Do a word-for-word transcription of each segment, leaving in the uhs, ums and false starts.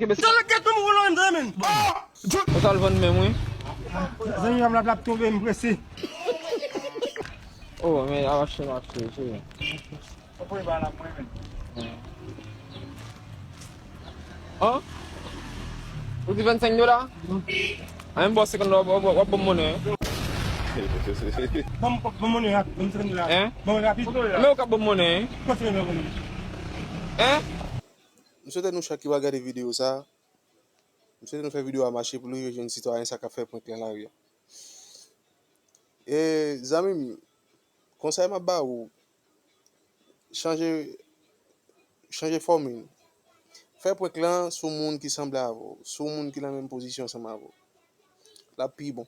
Kenbe sa. Sa lè gèt nou wolo m zanmi. Ou t al vann menm wi. Zanmi m la ap tonbe m prese. Oh, men a mache mache, cheri. An? Ou di vennsenk dola? A, menm bò senkant dola, w ap ban m monnen. Ban m monnen rapid, ban m senkant dola. Ban mwen rapid. Men ou ka ban m monnen. An? M swete nou chak ki pral gade videyo sa, m swete nou fè videyo a mache pou li rive jwenn sitwayen sa k ap fè prank lan lari a. E, zanmi m, konsèy m ap ba ou, chanje, chanje fòmil. Fè prank lan sou moun ki sanble avè w, sou moun ki nan menm pozisyon ansanm avè w. L ap pi bon.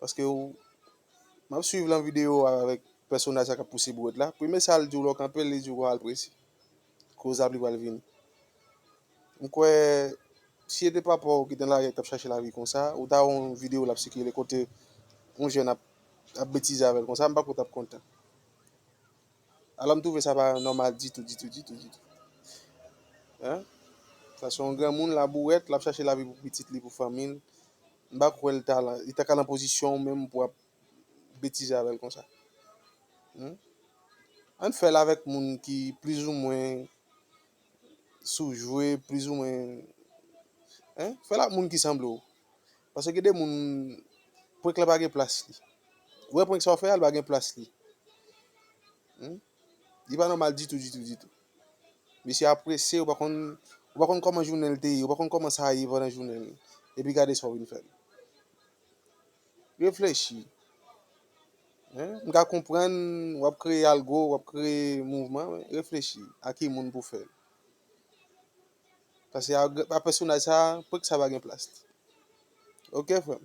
Paske ou, m ap swiv lan videyo a avèk pèsonaj sa k ap pouse bouwèt la. Premye sa l di w lè w kanpe l, li di w al prese. Koz ap li pral vini. M kwè, si se te papa w ki te nan lari a k t ap chache lavi konsa, ou ta wè yon videyo l ap sikile kote yon jèn ap, ap betize avè l konsa, m pa kwè w t ap kontan. Alò m twouve sa pa nòmal ditou, ditou, ditou, ditou. Hein? Sa se yon granmoun labouwèt, l ap chache lavi pou pitit li, pou fanmi l. M pa kwè l ta la, li ta ka nan pozisyon w menm pou w ap betize avè l konsa. Hmm? Ann fè l avèk moun ki plizoumwen sou jwe, plizoumwen, hein? Fè l ak moun ki sanble w. Paske gen de moun, prank la pa gen plas li. Ou wè prank sa w fè a, li pa gen plas li. Hmm? Li pa nòmal ditou, ditou, ditou. Mesye ap prese, ou pa konn, ou pa konn kòman jounen l te ye, ou pa konn kòman sa ye pandan jounen l. Epi gade sa w vin fè l. Reflechi. Hein? M ka konprann w ap kreye algo, w ap kreye mouvman, men reflechi a ki moun pou fè l. Paske a, a pèsonaj sa, prank sa pa gen plas li. Ok, frè m.